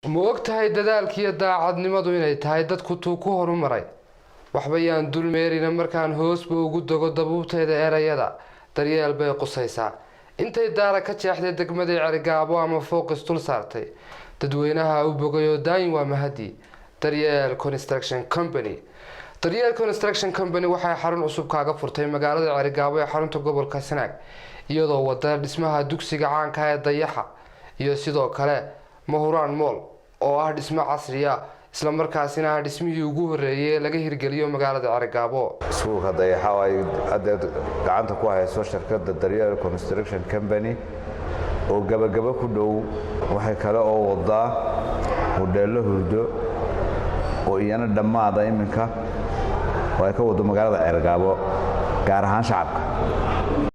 Ma og tahay dadaalkiiyo daacadnimadu inay tahay dadku tuu ku horumaray? Waxba yaan dulmeerina, markaan hoosba ugu dogo dabuubtayda erayada, Daryeel bay qusaysaa. Intay daara ka jeexday degmadii Cerigaabo ama fooqis dul saartay, dadweynaha u bogay oo daayin waa mahadi Daryeel Construction Company. Daryeel Construction Company waxay xarun cusub kaaga furtay magaalada Cerigaabo ee xarunta gobolka Sanaag, iyadoo wada dhismaha dugsiga caanka ee Dayaxa iyo sidoo kale Mahuraan Mall, oo ah dhismo casriya, islamarkaasina ah dhismihii ugu horeeyay ee laga hirgeliyo magaalada Cerigaabo. Iskuulka Dayaxa oo ay haddeed gacanta ku hayso shirkadda Daryeel Construction Company oo gabagabo ku dhow, waxay kale oo wadaa hodheello hurdo oo iyana dhammaada iminka, oo ay ka wado magaalada Ceergaabo, gaar ahaan shacabka.